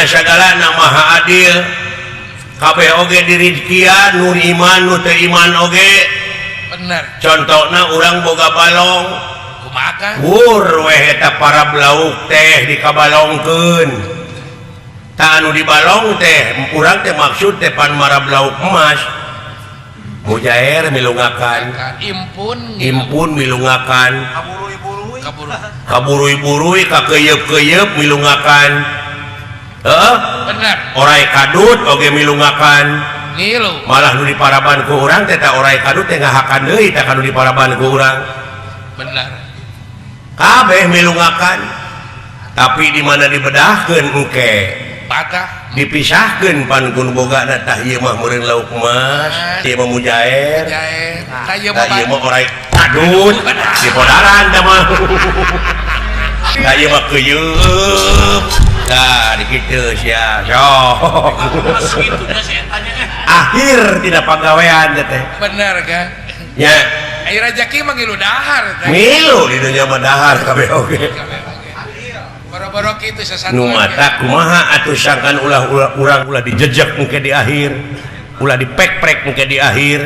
dina sagalana Maha Adil. Kabeh oge dirizkian, nu iman nu teu iman oge. Bener. Contohna urang boga balong. Kumaha, Kang? Wur weh eta para lauk teh dikabalongkeun. Tah anu di balong teh urang teh maksud teh pan marab lauk emas. Mujair milungakan. Impun. Impun milungakan. Kaburu. Kaburui-burui kakeyeup-keyeup milungakan. Heeh. Bener. Orai kadut oge milungakan. Ngilu. Malah nu diparaban ku urang teh tah orai kadut teh ngahakan deui tah kanu diparaban ku urang. Bener. Kabeh milungakan. Tapi di mana dibedahkeun engke? Patah. Dipisahkeun pan ku nu bogana tah ieu mah meureun lauk emas, ieu mah mujair. Mujair. Tah ieu Tah ieu mah mah orai kadut di podaran tah mah. Tah ieu mah keuyeub. Nah, di kitu sia. Sok. Akhir tidak pagawean teh. Bener kan? Ya. Ai rejeki mah ngilu dahar teh. Ngilu di dunya mah dahar kabeh oge. Boro-boro kitu sasatuan. Nu mata kumaha atuh sangkan ulah urang ulah dijejek engke di akhir. Ulah dipek-prek engke di akhir.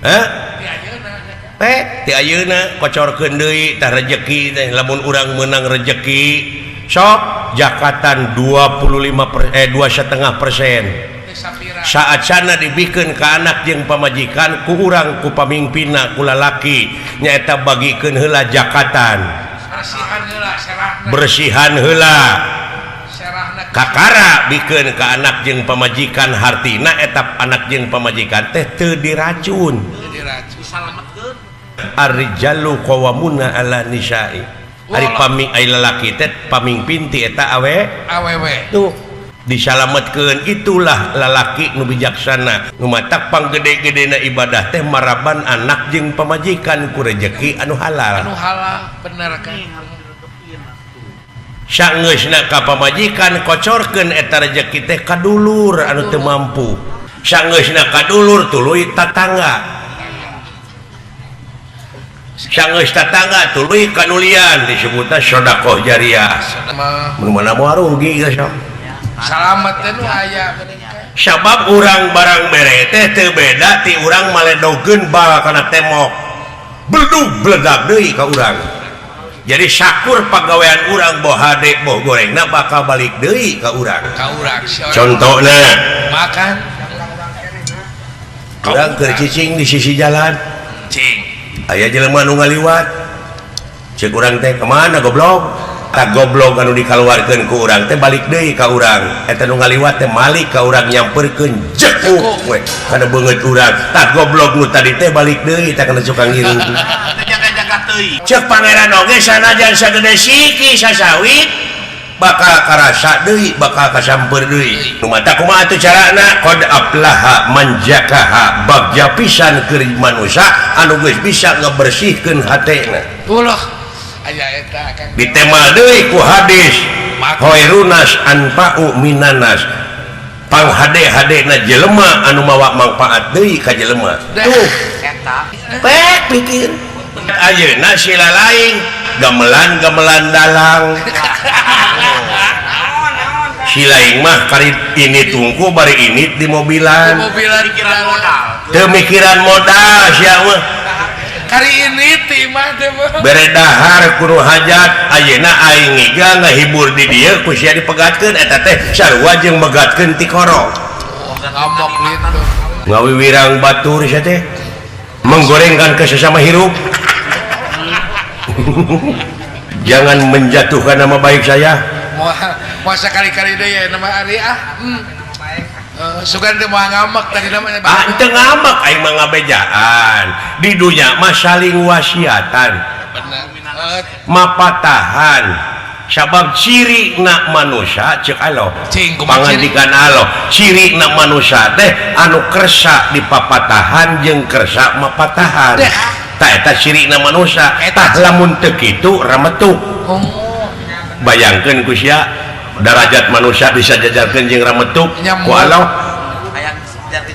Hah? Ti ayeuna. Pek ti ayeuna kocorkeun deui tah rejeki teh lamun urang meunang rejeki sok jakatan 2,5%. Teu sapira. Saat sana dibikeun ka anak jeung pamajikan ku urang ku pamimpinna ku lalaki nyaeta bagikeun heula jakatan. Bersihan heula serahna. Bersihan heula. Serahna. Kakara bikeun ka anak jeung pamajikan hartina eta anak jeung pamajikan teh teu diracun. Teu diracun. Ar-rijalu qawwamuna 'ala nisa'i. Ari pami ai lalaki teh pamimpin ti eta awe Awewe. Tuh disalametkeun itulah lalaki nu bijaksana nu matak panggede-gedena ibadah teh maraban anak jeung pamajikan ku rejeki anu halal. Anu halal bener kan? Sangeusna ka pamajikan kocorkeun eta rejeki teh ka dulur anu teu mampu. Sangeusna ka dulur tuluy tatangga. Sangeus tatangga tuluy ka nulian disebutna sedekah jariah. Mah Mun mana moal rugi geus sok. Salamet teh nu aya geuning kan. Sabab urang barang mere teh teu beda ti urang maledogeun bal kana tembok. Beledug beledak deui ka urang. Jadi sakur pagawean urang boh hade boh gorengna bakal balik deui ka urang. Ka urang si orang. Contohna makan urang keur cicing di sisi jalan. Cing. Aya jelema nu ngaliwat. Ceuk urang teh kemana goblok? Tak goblok anu dikaluarkeun ku urang teh balik deui ka urang. Eta nu ngaliwat teh malik ka urang nyamperkeun jekuk we kana beungeut urang. Tak goblok nu tadi teh balik deui tah kana cukang ngiring. Jaga-jaga teuing. Ceuk pangeran oge sanajan sagede siki sasawit bakal karasa deui bakal kasamper deui. Nu mata kumaha atuh carana? Qad aflaha man zakaha bagja pisan keur manusia anu geus bisa ngebersihkeun hatena. Ulah aya eta Kang. Ditema deui ku hadis khairunas anfa'u minanas. Pang hade-hadena jelema anu mawa manfaat deui ka jelema. Tuh Eta. Pek pikir. Ayeuna sila lain gamelan-gamelan dalang. Si lain mah kari ini tungku bari ini di mobilan. Di mobilan Mikiran modal. Teu mikiran modal sia mah. Kari ini ti mah teh mah. Bere dahar kudu hajat ayeuna aing ngiga ngahibur di dieu ku sia dipegatkeun eta teh sarua jeung megatkeun ti koro. Ngomok gitu. Ngawiwirang batur sia teh menggorengkan ke sesama hirup. Jangan menjatuhkan nama baik saya. Moal sakali-kali deui ya nama Ari ah. Sugan teh moal ngamek tadi namanya. Ah, teu ngamek aing mah ngabejaan. Di dunya mah saling wasiatan. Bener. Mapatahan. Sabab ciri na manusia cek Allah. Cing, kumaha ciri? Pangandikan Allah, ciri na manusia teh anu kersa dipapatahan jeung kersa mapatahan. Deh. Tah eta ciri na manusia. Eta. Tah lamun teu kitu rametuk. Oh. Bayangkeun ku sia darajat manusia bisa jajarkeun jeung rametuk Nyamuk. ku Allah.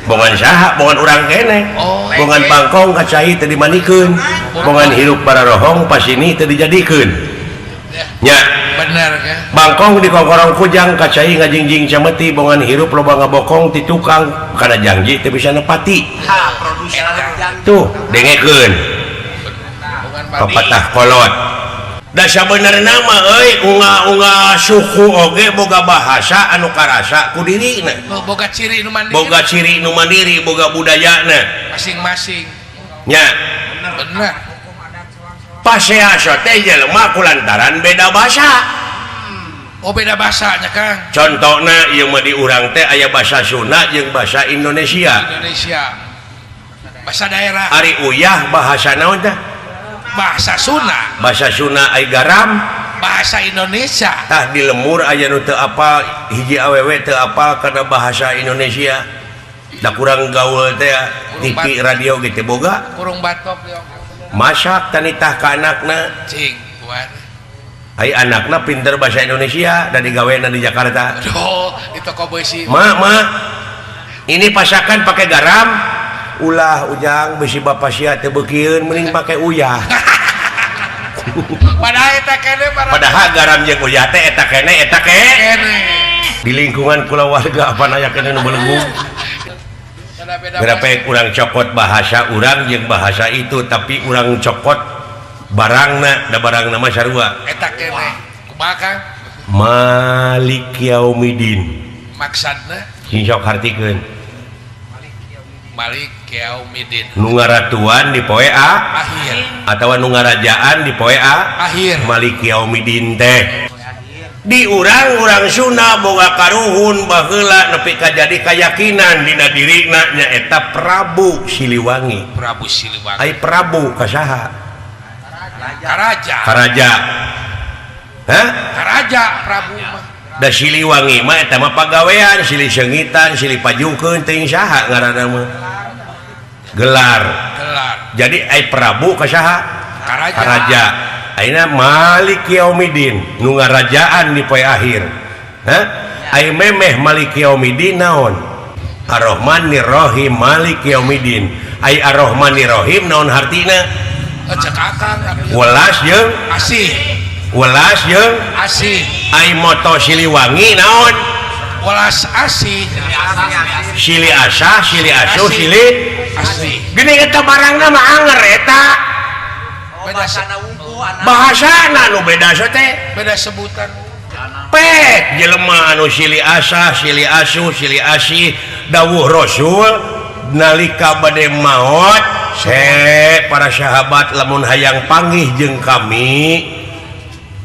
Bongan saha, bongan urang kene. Oh. Bongan bangkong ka cai teu dimandikeun. Bongan hirup bararohong pasini teu dijadikeun. Nya. Bener. Bener kan? Bangkong di kongkorong kujang kacai ngajingjing cameti bongan hirup loba ngabokong ti tukang kana janji teu bisa nepati. Ha, produser tuh dengekeun. Pepatah kolot. Da sabenerna mah euy unga-unga suku oge boga bahasa anu karasa ku dirina. Boga ciri nu mandiri. Boga ciri nu mandiri, boga budayana masing-masing. Nya. Bener. Pasea teh jelema kulantaran beda bahasa. Oh beda bahasanya Kang. Contohna ieu mah di urang teh aya bahasa Sunda jeung bahasa Indonesia. Indonesia. Bahasa daerah. Ari uyah bahasa naon teh? Bahasa Sunda. Bahasa Sunda ai garam bahasa Indonesia. Tah di lemur aya nu teu apal hiji awewe teu apal kana bahasa Indonesia. Da kurang gaul teh TV radio ge teu boga. Kurung batok yo. Masak tanitah ka anakna. Cing, kuat. Ai anakna pinter bahasa Indonesia da digawena di Jakarta. Aduh, di toko besi. Ma, ma. Ini pasakan pakai garam. Ulah ujang besi bapak sia teu beukieun mending pake uyah. Padahal eta kene padahal garam jeung uyah teh eta kene eta kene. Di lingkungan kulawarga apa aya kene nu belenggu. Berapa urang cokot bahasa urang jeung bahasa itu tapi urang cokot barangna da barangna mah sarua. Eta kene. Kumaha Kang? Malik yaumidin. Maksudna? Sing sok hartikeun. Malik yaumidin. Nu ngaratuan di poe a akhir atawa nu ngarajaan di poe a akhir. Malik yaumidin teh. Di urang-urang Sunda boga karuhun baheula nepi ka jadi kayakinan dina dirina nyaeta Prabu Siliwangi. Prabu Siliwangi. Ai Prabu ka saha? Karaja. Karaja. Hah? Karaja Prabu mah. Da Siliwangi mah eta mah pagawean, silih seungitan, silih pajukeun teuing saha ngaranna mah. Gelar. Gelar. Jadi ai Prabu ka saha? Karaja. Karaja. Ayeuna Malik Yaumidin nu ngarajaan di poe akhir. Hah? Ai memeh Malik Yaumidin naon? Ar-Rahmanir-Rahim Malik Yaumidin. Ai Ar-Rahmanir-Rahim naon hartina? Cek akang welas jeung asih. Welas jeung asih. Ai moto Siliwangi naon? Welas asih. Sili asah, sili asuh, sili asih. Geuning eta barangna mah anger eta. Bahasana nu beda teh beda sebutan. Pek jelema anu sili asah, sili asuh, sili asih dawuh Rasul nalika bade maot se para sahabat lamun hayang panggih jeung kami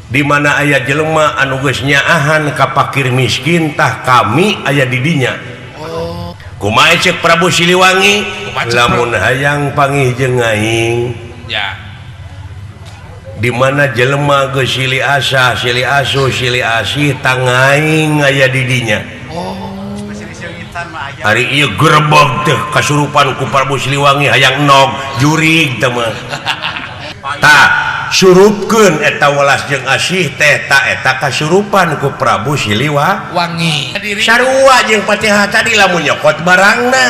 di mana aya jelema anu geus nyaahan ka pakir miskin tah kami aya di dinya. Oh. Kumaha ceuk Prabu Siliwangi lamun hayang panggih jeung aing ya di mana jelema geus silih asah, silih asuh, silih asih tangaing aya di dinya. Oh. Ari ieu gerebeg teh kasurupan ku Prabu Siliwangi hayang nog jurig teh mah. Tah surupkeun eta welas jeung asih teh ta eta kasurupan ku Prabu Siliwangi. Sarua jeung Fatihah tadi lamun nyokot barangna.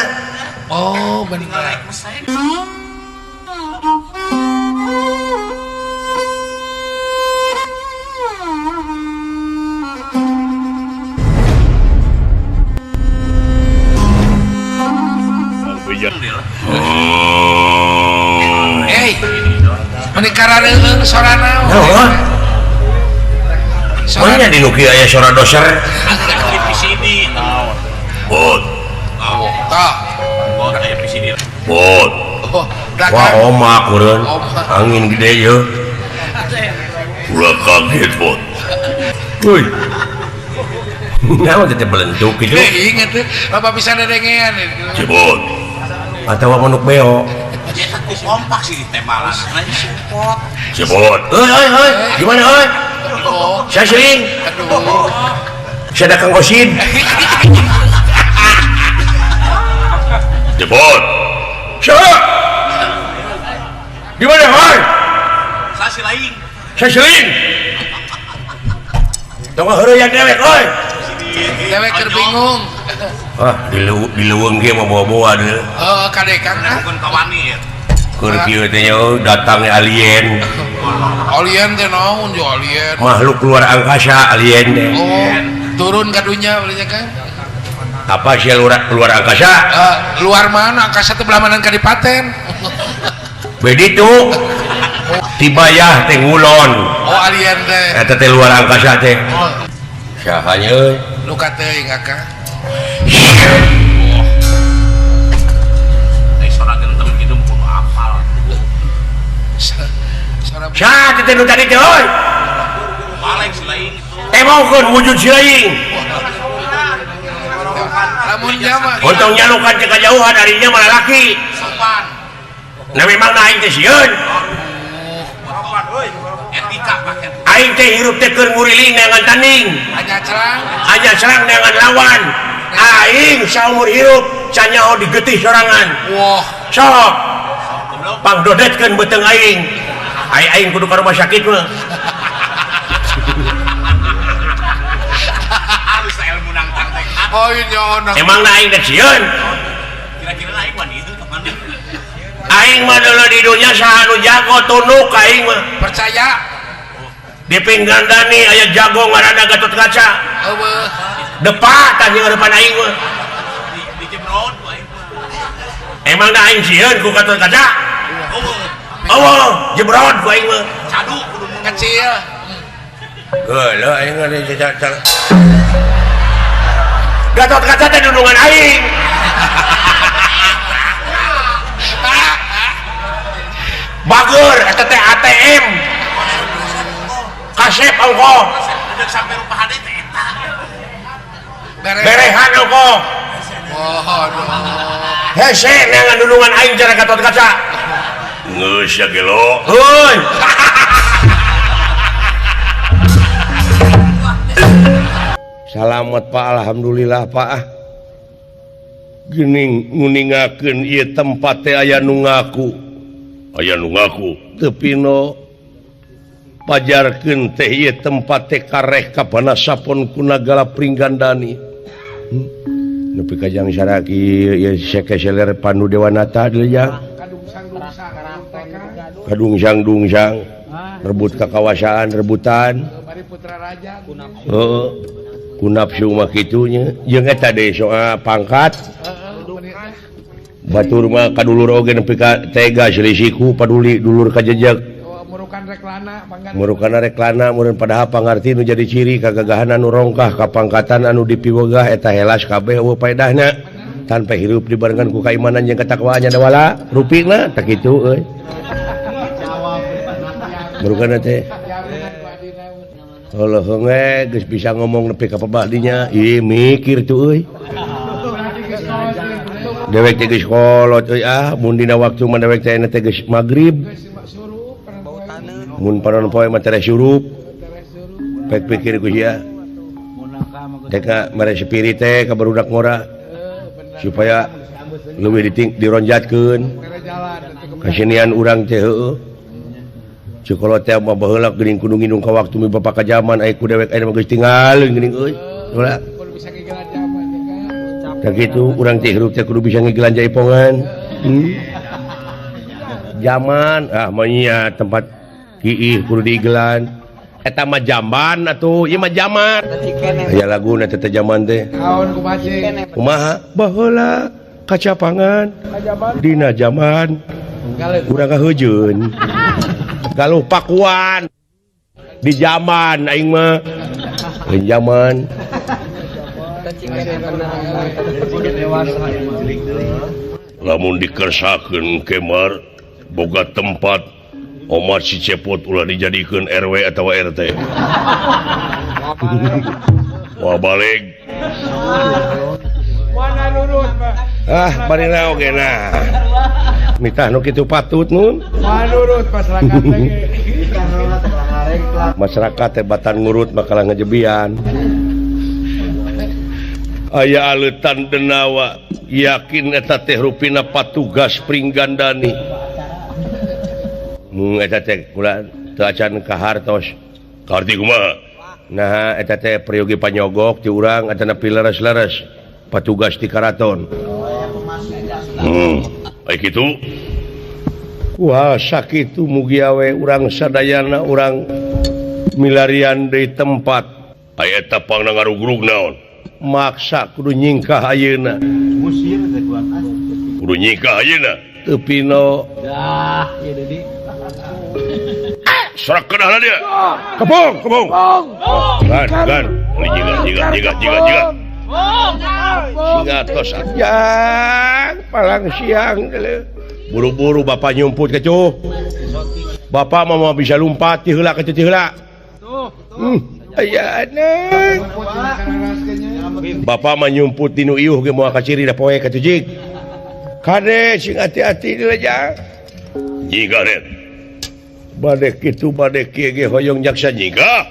Oh, bener. Hey, menikah reung sorana. Naon? Mana di nu kieu aya sora doser? PCD naon? Bot. Tah. Bot aya PCD. Bot. Wah, omak meureun. Angin gede yeuh. Ulah kaget, Bot. Euy. Naon teh belentuk kitu? Ingat teh, bapak bisa dedengean. Cibot. Atawa manuk beo. Kompak sih ditembalan. Cibot. Euy euy euy, gimana euy? Saya sering. Aduh. Saya ada Kang Osin. Cibot. Siapa? Di mana, hoi? Saya si lain. Saya seling. Tong heureuyan dewek euy. Dewek keur bingung. Ah, di leuweung ge mah bawa-bawa deui. Heeh, kade Kang ah. Bukan kawani ya. Keur kieu teh nya datang alien. Alien teh naon jo alien? Makhluk luar angkasa alien teh. Oh, turun ka dunya belinya kan? Apa sih luar angkasa? Luar mana? Angkasa teh belah mana kadipaten? Begitu. Tibayah teh ngulon. Oh, alien teh. Eta teh luar angkasa teh. Saha nya euy? Luka teuing akang. Ai sora gentem kitu kudu apal. Saha teh nu tadi teh euy? Balik si lain itu. Tebokeun wujud si lain. Lamun nya mah Untung nyalukan teh kajauhan arinya malah laki. Sopan. Nah memang aing teh sieun. Etika paket. Aing teh hirup teh keur nguriling neangan tanding. Hanya cerang. Hanya serang neangan lawan. Aing saumur hirup canyaho digetih sorangan. Wah, Sok pangdodetkeun beuteung aing. Aing aing kudu ka rumah sakit mah. Harus ilmu nangtang teh. Oh iya nang. Emang na aing teh sieun. Kira-kira aing wani itu kemana? Aing mah dulu di dunya saha nu jago tunuk aing mah. Percaya. Di Pringgandani aya jago ngaranna Gatot Kaca. Eueuh. Depa tah jeung depan aing mah. Di jebrod ku aing mah. Emang na aing sieun ku Gatot Kaca? Eueuh. Eueuh, jebrod ku aing mah. Cadu kudu mun. Kecil. Geuleuh aing mah Gatot Kaca teh dundungan aing. Bager eta teh ATM. Kasep ongkoh. Udah sampai rumah hade teh eta. Berehan ongkoh. Waduh. Hese neangan dundungan aing cara Gatot Kaca. Geus ya gelo. Heuy. Salamet Pak, alhamdulillah Pak. Ah. Geuning nguningakeun ieu tempat teh aya nu ngaku. Aya nu ngaku teu pino. Pajarkeun teh ieu tempat teh kareh ka Panasapon ku Nagara Pringgandani. Nepi ka jang saraki ieu sekeseler Pandu Dewanata deui jang. Kadungsang-dungsang rebut kakawasaan rebutan. Heeh. Ku nafsu mah kitu nya. Jeung eta deui soal pangkat. Batur mah ka dulur oge nepi ka tega selisih ku paduli dulur ka jejeg. Murukan reklana meureun padahal pangarti nu jadi ciri kagagahan anu rongkah kapangkatan anu dipiwegah eta helas kabeh eueuh paedahna tanpa hirup dibarengan ku kaimanan jeung ketakwaan nya dawala rupina tah kitu euy. Murukan teh heuh geus bisa ngomong nepi ka pabadinya ih mikir tuh euy. Dewek teh geus kolot euy ah mun dina waktu mah dewek teh teh geus magrib. Mun panon poe mah tereh surup. Pek pikir ku sia. Teh mere spirit teh ka barudak ngora supaya leuwih dironjatkeun. Kasenian urang teh heueuh. Cukolot teh mah baheula geuning kudu ngindung ka waktu mi bapak ka jaman aya ku dewek aya mah geus tinggal geuning euy. Ulah. Tah kitu urang teh hirup teh kudu bisa ngigelan jaipongan. Jaman ah mah nya tempat kiih kudu diigelan. Eta mah jamban atuh, ieu mah jaman. Aya laguna teh teh jaman teh. Naon kumaha cing? Kumaha? Baheula kacapangan dina jaman urang kaheujeun. Galuh pakuan di jaman aing mah. Lain jaman. Lamun dikersakeun kemar boga tempat Omar si Cepot ulah dijadikeun RW atau RT. Wah balik. Ah, barina oge nah. Mitah nu kitu patut nun. Manurut masyarakat teh. Masyarakat teh batan ngurut makalah ngejebian. Aya aleutan denawa yakin eta teh rupina patugas Pringgandani. Mung eta teh kula teu acan ka hartos. Kaharti kumaha? Nah eta teh peryogi panyogok ti urang atana pileres-leres patugas ti karaton. Ai kitu. Wah sakitu mugi awe urang sadayana urang milarian di tempat. Aya eta pangna ngarugrug naon? Maksa kudu nyingkah ayeuna. Kudu nyingkah ayeuna. Teu pino. Dah, ieu deui. Sorak kedah dia. Kebong, kebong. Gan, gan. Jiga, jiga, jiga, jiga. Siga tos ajang palang siang. Buru-buru bapak nyumput kecuh. Bapak mau bisa lompat ti heula kecuh ti heula. Aya anak. Bapak mah nyumput dinu iuh ge moal kaciri da poe katuh jig. Kade sing hati-hati dilejang. Jiga ret. Bade kitu bade kieu ge hoyong jaksa jiga.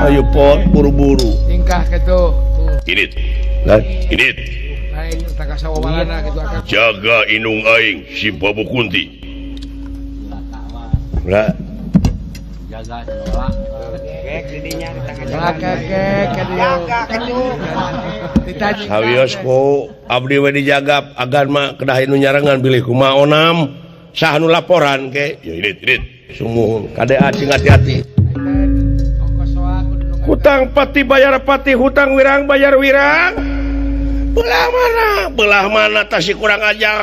Ayo pot buru-buru. Tingkah kitu. Init. Lah, init. Jaga inung aing si Babu Kunti. Lah. Jaga sekolah. Sawios ku abdi we dijaga agan mah kedah nu nyarengan bilih kumaha onam saha nu laporan ke. Ya init, init. Sumuhun kade acing hati-hati. Hutang pati bayar pati, hutang wirang bayar wirang. Belah mana tasi kurang ajar.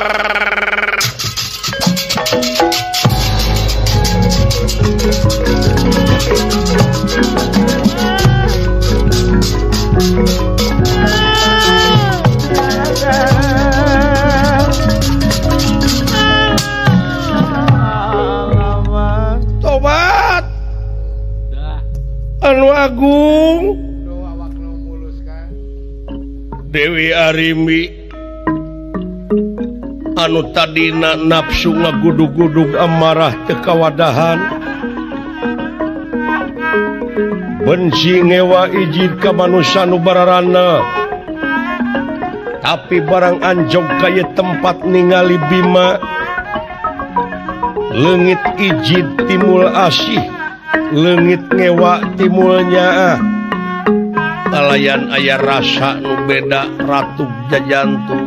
Tobat anu agung Dewi Arimbi anu tadina nafsu ngagudug-gudug amarah teu kawadahan benci ngewa ijid ka manusa nu bararana tapi barang anjog ka ieu tempat ningali Bima leungit ijid timul asih leungit ngewa timul nyaah kalayan aya rasa nu beda ratu jajantung.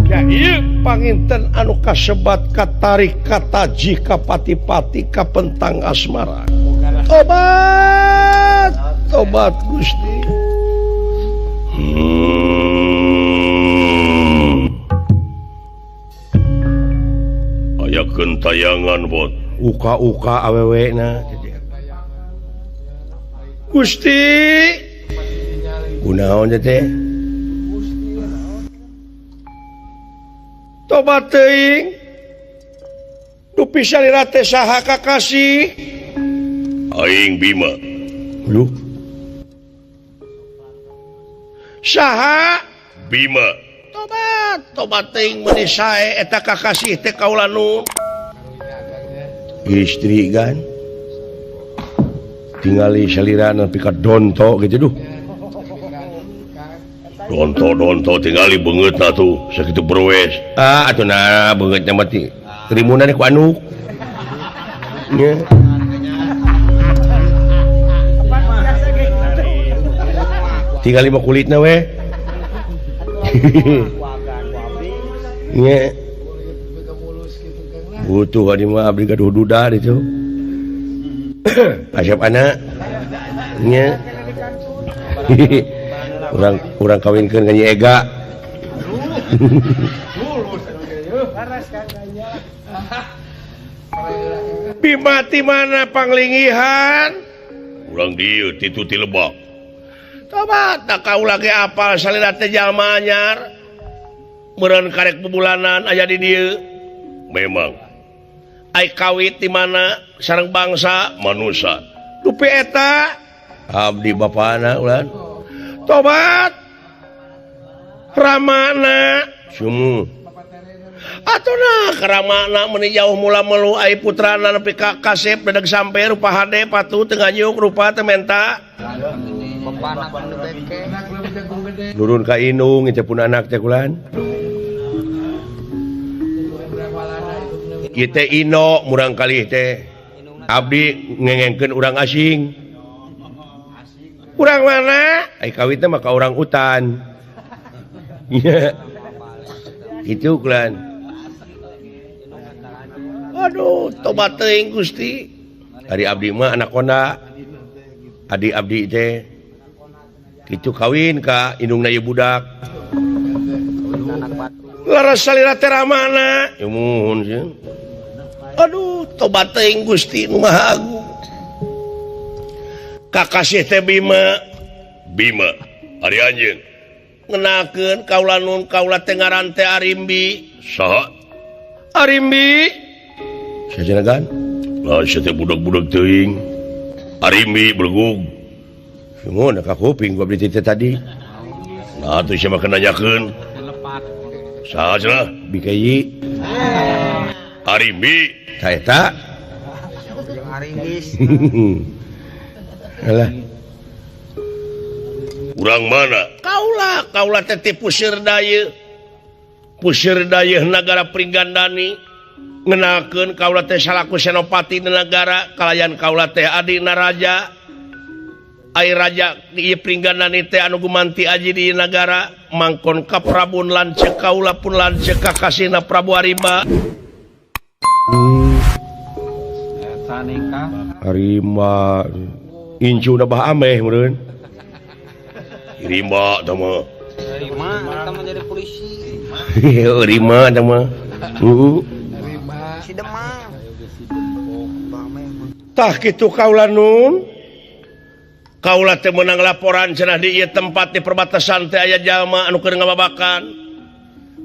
Ya ieu panginten anu kasebat katarik kataji kapati-pati kapentang asmara. Tobat, tobat Gusti. Aya kentayangan bot. Uka-uka awewe na. Gusti. Kunaon teh? Tobat teuing. Dupi salira teh saha kakasih? Aing Bima. Luh. Saha? Bima. Tobat, tobat teuing meuni sae eta kakasih teh kaula nu. Istri kan. Tingali salira nepi ka donto gitu duh. Donto-donto tingali beungeutna tuh sakitu berwes. Ah atuh nah beungeutna mah ti terimunan ku anu. Nya. Tingali mah kulitna we. Nya. Butuh ka di mah abdi gaduh duda ditu. Asep anak. Nya. Urang kawinkeun ka Nyi Ega. Bima ti mana panglingihan? Urang dieu titu ti lebak. Tobat da kaula ge apal salira teh jalma anyar. Meureun karek bubulanan aya di dieu. Memang. Ai kawit di mana sareng bangsa manusa. Dupi eta abdi bapana ulan. Tobat Ramana sumu atuh nah Ramana meuni jauh mula melu ai putrana nepi ka kasep dedeg sampe rupa hade patuh teu nganyuk rupa teu menta nurun ka indung teh pun anak teh kulan ieu teh ino murang kalih teh abdi ngengengkeun urang asing. Urang mana? Ai kawitna mah ka urang hutan. Gitu klan. Aduh, tobat teuing Gusti. Ari abdi mah anak konda. Adi abdi teh kitu kawin ka indungna ieu budak. Laras salira teh ramana. Ya muhun sieun. Aduh, tobat teuing Gusti nu Maha Agung. Kakasih teh Bima. Bima, ari anjeun. Ngenakeun kaula nun kaula teh ngaran teh Arimbi. Saha? Arimbi. Sajanagan? Lah sia teh budak-budak teuing. Arimbi belegug. Sungguh ka kuping gua beli teh tadi. Nah atuh sia mah nanyakeun. Saha cenah? Bikayi. Arimbi. Ta eta. Alah. Urang mana? Kaula, kaula teh ti Pusir Dayeuh. Pusir Dayeuh nagara Pringgandani. Ngenakeun kaula teh salaku senopati di nagara, kalayan kaula teh adina raja. Ai raja di Pringgandani teh anu gumanti aji di nagara, mangkon ka Prabun lanceuk kaula pun lanceuk ka kasihna Prabu Arimba. Eta nikah. Arimba incuna bah ameh meureun. Rima tah mah. Rima eta mah jadi polisi. Rima tah mah. Heeh. Si Demang. Tah kitu kaula nun. Kaula teh meunang laporan cenah di ieu tempat di perbatasan teh aya jalma anu keur ngababakan.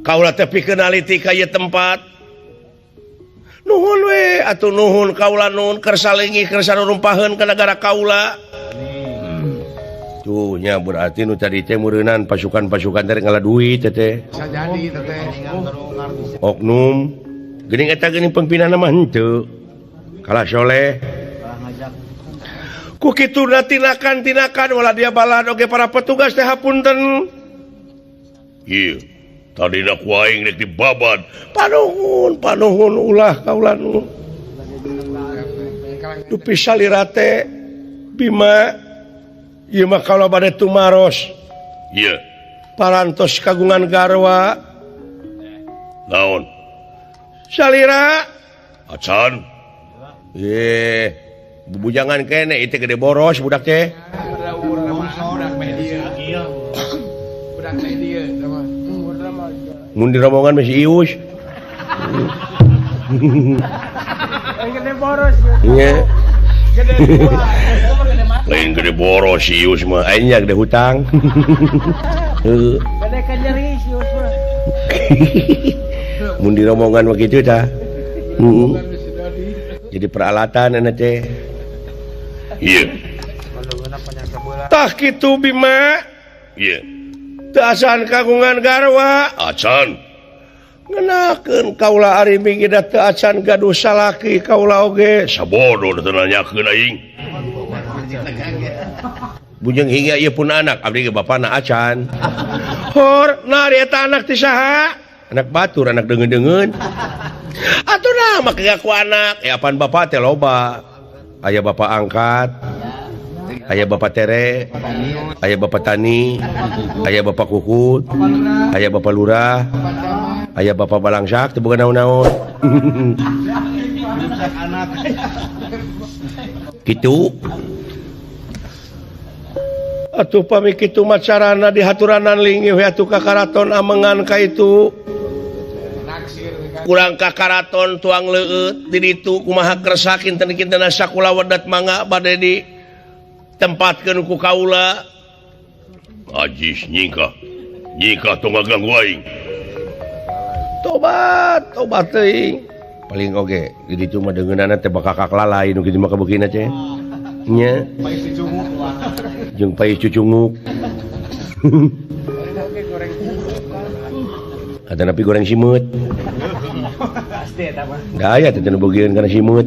Kaula teh pikeun naliti ka ieu tempat. Nuhun we atuh nuhun kaula nun keur salingi keur sarumpaheun ka nagara kaula. Tuh nya berarti nu tadi teh meureunnan pasukan-pasukan teh ngala duit teh teh. Bisa jadi teh teh. Oknum geuning eta geuning pembinana mah henteu. Kalah soleh. Ku kituna tinakan-tinakan wala dia balad oge para petugas teh hapunten. Ieu tadina ku aing rek dibabad. Panuhun, panuhun ulah kaula nu. Dupi salira teh Bima ieu mah kaula bade tumaros. Ieu parantos kagungan garwa. Naon? Salira acan. Ye, bubujangan kene itu gede boros budak teh. Mun di rombongan masih ius. Gede boros. Iya. Lain gede boros si ius mah. Aing nya gede hutang. Heeh. Gede kanyeri si ius mah. Mun di rombongan mah kitu tah. Heeh. Jadi peralatan anak teh. Iya. Tah kitu Bima. Iya. Teu acan kagungan garwa. Acan. Ngenakeun kaula Arimbi ge da teu acan gaduh salaki kaula oge. Sabodo teu nanyakeun aing. Bujeng hingga ieu pun anak abdi ge bapana acan. Hor, nah ari eta anak ti saha? Anak batur, anak deungeun-deungeun. Atuh nah make ngaku anak. Ya apaan bapak teh loba. Aya bapak angkat, aya bapak tere, aya bapak tani, aya bapak kukut, aya bapak lurah, aya bapak balangsak teu boga naon-naon. Kitu. Atuh pami kitu mah carana dihaturanan linggih we atuh ka karaton amengan ka itu. Kurang ka karaton tuang leueut di ditu kumaha kersa kinten-kinten sakula wedat mangga bade di tempatkeun ku kaula. Ajis nyingkah. Nyingkah tong ngaganggu aing. Tobat, tobat teuing. Paling oge di ditu mah deungeunana teh bakal kaklalai nu kitu mah kabeukina teh. Nya. Jeung pais cucunguk. Ada napi goreng simeut. Da aya teh nu bogieun kana simeut.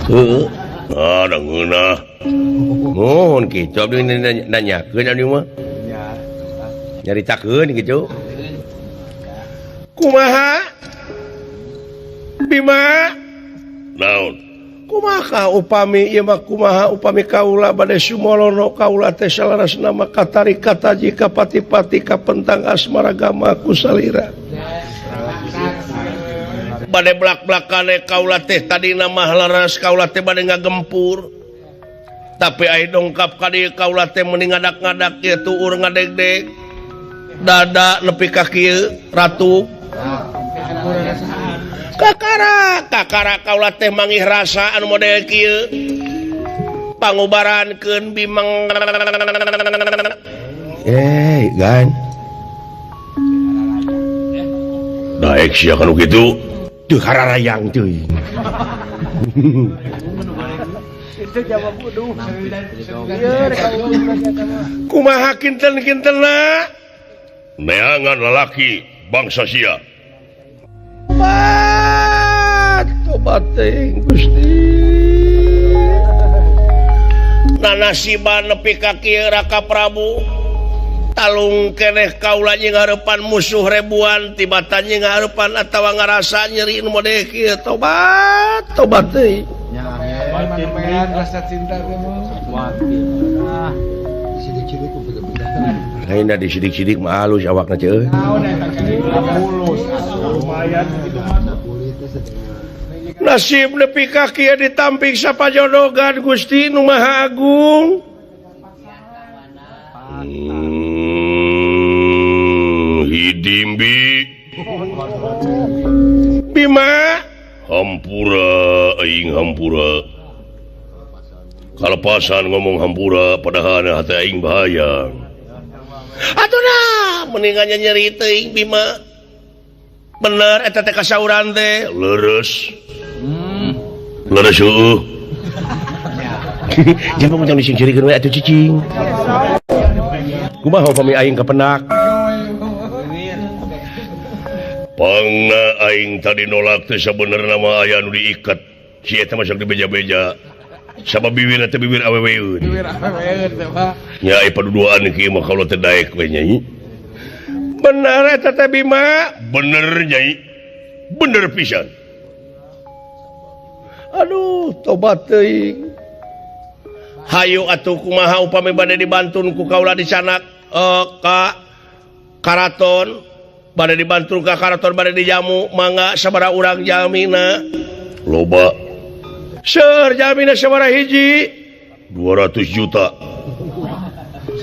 Heeh. Ah, da ngeunah. Mohon kitu abdi nanyakeun abdi mah. Nyaritakeun kitu. Kumaha? Bima? Naon? Kumaha upami ieu mah kumaha upami kaula bade sumolono kaula teh salarasna mah katarik kataji kapati-pati kapentang asmara gama ku salira. Bade blak-blakane kaula teh tadina mah laras kaula teh bade ngagempur. Tapi ai dongkap ka dieu kaula teh meuni ngadak-ngadak ieu tuur ngadegdeg. Dada nepi ka kieu ratu. Kakara kakara kaula teh mangih rasa anu model kieu pangubarankeun bimeng gan daek sia kanu kitu teu hararayang teuing. Kumaha kinten-kintenna neangan lalaki bangsa sia. Tobat teuing Gusti. Nanasiban nepi ka kieu Raka Prabu. Talung keneh kaula jeung hareupan musuh ribuan tibatan jeung hareupan atawa ngarasa nyeri nu model kieu tobat tobat teuing. Rasa cinta teh mah. Lainna disidik-sidik mah halus awakna ceuh. Nasib nepi ka kieu ditampik sapajodogan Gusti nu Maha Agung. Hidimbi Bima hampura aing hampura. Kalepasan ngomong hampura padahal hati aing bahaya. Atuh dah mendingan nyeri teuing Bima. Bener eta teh kasauran teh leres. Leres heueuh. Jangan macam disingcirikeun we atuh cicing. Kumaha upami aing kapenak? Pangna aing tadi nolak teh sabenerna mah aya nu diikat. Si eta mah sok dibeja-beja. Sabab bibirna teh bibir aweweun. Bibir aweweun teh mah. Nya ai paduduaan kieu mah kaula teh daek we nyai. Bener eta teh Bima? Bener nyai. Bener pisan. Aduh, tobat teuing. Hayu atuh kumaha upami bade dibantun ku kaula dicanak ka karaton, bade dibantun ka karaton bade dijamu, mangga sabaraha urang jalmina? Loba. Seur jalmina sabaraha hiji? 200 juta.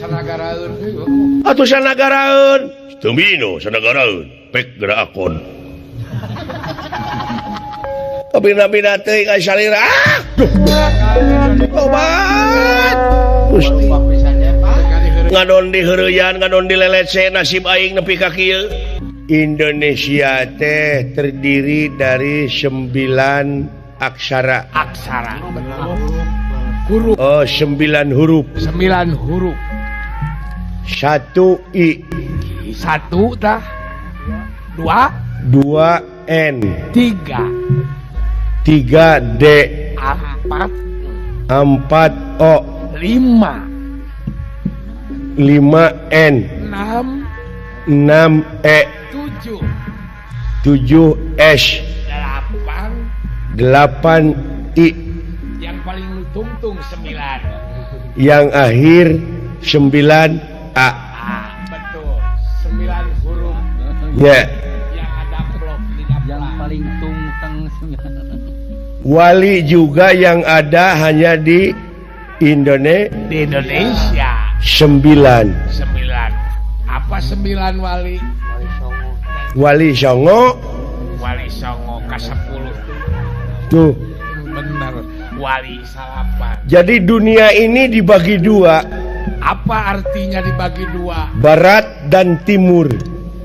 Sanagaraeun. Atuh sanagaraeun. Teu mino sanagaraeun, pek geura akon. Kabina-bina teuing ai salira. Ah! Tobat. Gusti. Ngadon di heureuyan, ngadon di lelece nasib aing nepi ka kieu. Indonesia teh terdiri dari 9 aksara. Aksara. Huruf. Oh, 9 huruf. 9 huruf. 1 I. 1 tah. 2. 2 N. 3. 3 D. 4. 4 O. 5. 5 N. 6. 6 E. 7. 7 S. 8. 8 I. Yang paling tungtung 9. Yang akhir 9 A. Ah, betul. 9 huruf. Ya. Yang ada blok di yang paling tungteng 9. Wali juga yang ada hanya di Indonesia. Di Indonesia. 9. 9. Apa 9 wali? Wali Songo. Wali Songo ke 10. Tuh. Bener. Wali salapan. Jadi dunia ini dibagi dua. Apa artinya dibagi dua? Barat dan timur.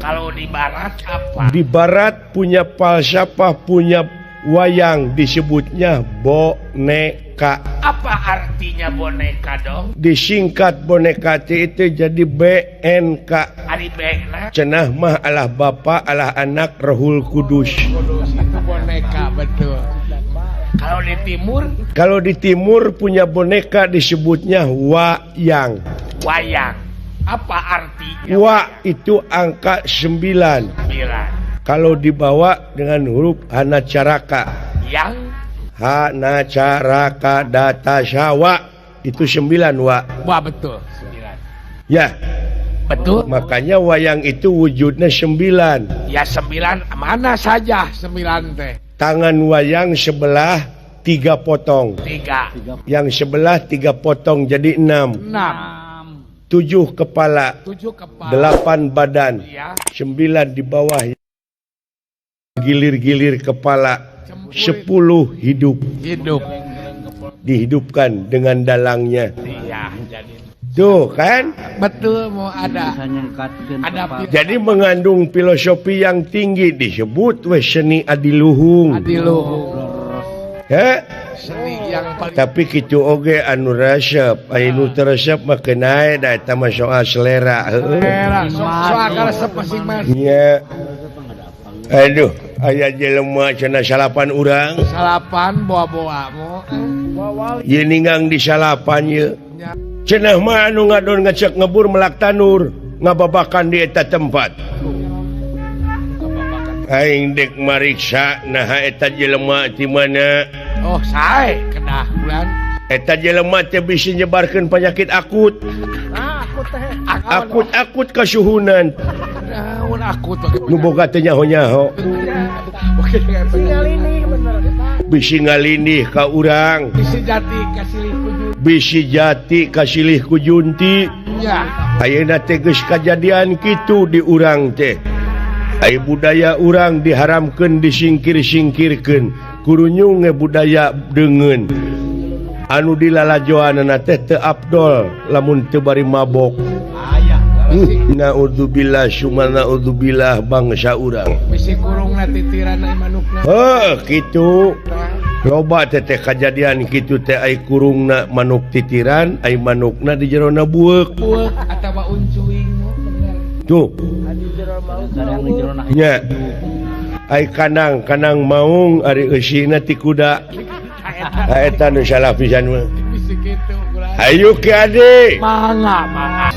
Kalau di barat apa? Di barat punya falsafah, punya wayang, disebutnya boneka. Apa artinya boneka dong? Disingkat boneka itu jadi BNK. Ari B-na? Cenah mah Allah Bapa, Allah Anak, Rohul Kudus. Kudus itu boneka, betul. Kalau di timur? Kalau di timur punya boneka disebutnya wayang. Wayang. Apa artinya? Wa itu angka 9. 9. Kalau dibawa dengan huruf Hanacaraka. Yang? Ha na ca ra ka da ta sha wa. Itu 9 wa. Wah betul. 9. Ya. Betul. Makanya wayang itu wujudnya 9. Ya 9 mana saja 9 teh. Tangan wayang sebelah 3 potong. 3. Yang sebelah 3 potong jadi 6. 6. 7 kepala. 7 kepala. 8 badan. Ya. 9 di bawah. Gilir-gilir kepala. 10 hidup. Hidup. Dihidupkan dengan dalangnya. Iya, jadi. Tuh kan? Betul mau ada. Ada. Jadi mengandung filosofi yang tinggi disebut weh seni adiluhung. Adiluhung. He? Seni yang paling. Tapi kitu oge anu resep, anu teu resep mah keun da eta mah soal selera. Selera, soal resep masing-masing. Nya. Aduh, aya jelema cenah salapan urang. Salapan boa-boa mo. Ieu ninggang di salapan ieu. Cenah mah anu ngadon ngecek ngebur melak tanur ngababakan di eta tempat. Aing dek mariksa naha eta jelema ti mana. Oh, sae kedah bulan. Eta jelema teh bisi nyebarkeun penyakit akut. Akut-akut kasuhunan. Naon akut nu boga teh nyaho-nyaho. Bisi ngalindih ka urang. Bisi jati kasilih ku junti. Bisi jati kasilih ku junti. Ya. Ayeuna teh geus kajadian kitu di urang teh. Ai budaya urang diharamkeun disingkir-singkirkeun. Kurunyung ge budaya deungeun. Anu dilalajoanana teh teu abdol lamun teu bari mabok. Naudzubillah summa naudzubillah bangsa urang. Bisi kurungna titiran ai manukna. Heuh kitu. Loba teh teh kajadian kitu teh ai kurungna manuk titiran, ai manukna di jerona bueuk. Bueuk atawa uncuing bener. Tuh. Nya. Ai kanang kanang maung ari eusina ti kuda. Eta nu salah pisan mah. Bisi kitu ulah. Hayu Ki Adi. Mangga mangga.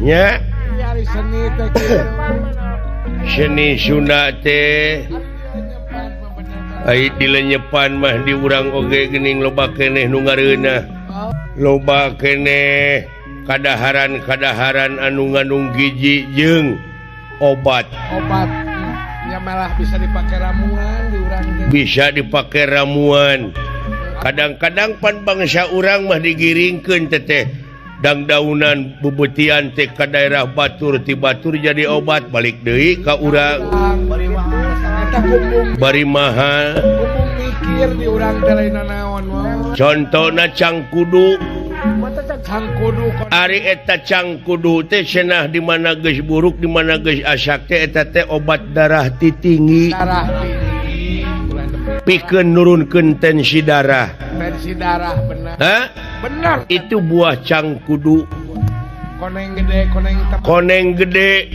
Nya seni Sunda teh ai dilenyepan mah di urang oge geuning loba keneh nu ngareunah loba keneh kadaharan-kadaharan anu ngandung gizi jeung obat. Obat nya malah bisa dipake ramuan di urang teh. Bisa dipake ramuan. Kadang-kadang pan bangsa urang mah digiringkeun teteh dangdaunan bubutian teh ka daerah batur ti batur jadi obat balik deui ka urang. Bari mahal. Mikir di urang teh lain naon. Contona cangkudu. Cangkudu ari eta cangkudu teh cenah di mana geus buruk di mana geus asak teh eta teh obat darah ti tinggi. Darah tinggi. Pikeun nurunkeun tensi darah. Tensi darah bener. Hah? Benar. Itu buah cangkudu. Koneng gede, koneng tepung. Koneng gede.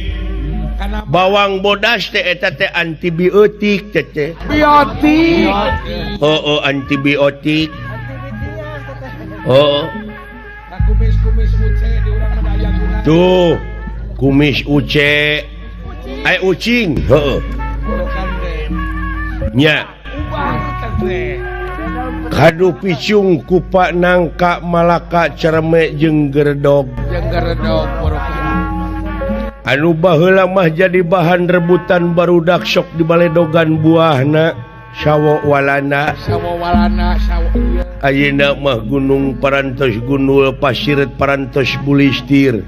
Bawang bodas teh eta teh antibiotik teh teh. Biotik. Oh, oh antibiotik. Oh. Kumis-kumis uce di urang mah aya guna. Tuh, kumis uce. Ai ucing, heueuh. Nya. Kadu picung kupa nangka malaka cereme jeung geredog. Jeung geredog anu baheula mah jadi bahan rebutan barudak sok di baledogan buahna. Sawo Walanda Sawo Walanda sawo ieu. Ayeuna mah gunung parantos gundul pasir parantos bulistir.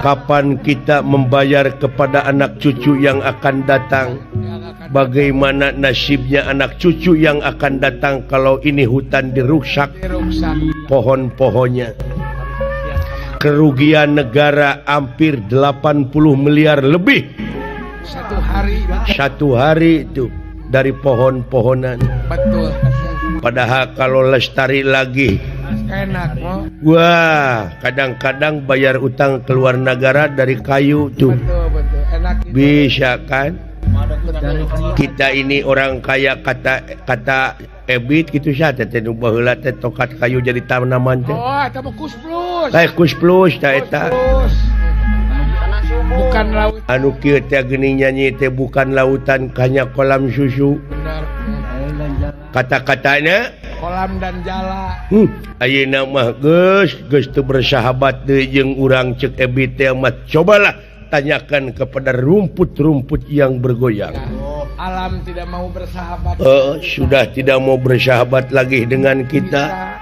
Kapan kita membayar kepada anak cucu yang akan datang? Bagaimana nasibnya anak cucu yang akan datang kalau ini hutan dirusak pohon-pohonnya? Kerugian negara hampir 80 miliar lebih satu hari itu dari pohon-pohonan. Betul. Padahal kalau lestari lagi enak. Wah, kadang-kadang bayar utang keluar negara dari kayu tuh. Betul, betul. Enak gitu. Bisa kan? Kita ini orang kaya kata Ebit gitu sah teh nu baheula teh tokat kayu jadi tanaman teh. Oh, eta mah kus plus. Kus plus tah eta. Bukan laut. Anu kieu teh geuning nyanyi teh bukan lautan hanya kolam susu. Benar. Kata-katanya kolam dan jala. Ayeuna mah geus geus teu bersahabat deui jeung urang ceuk Ebit teh mah cobalah tanyakan kepada rumput-rumput yang bergoyang. Alam tidak mau bersahabat. Sudah tidak mau bersahabat lagi dengan kita.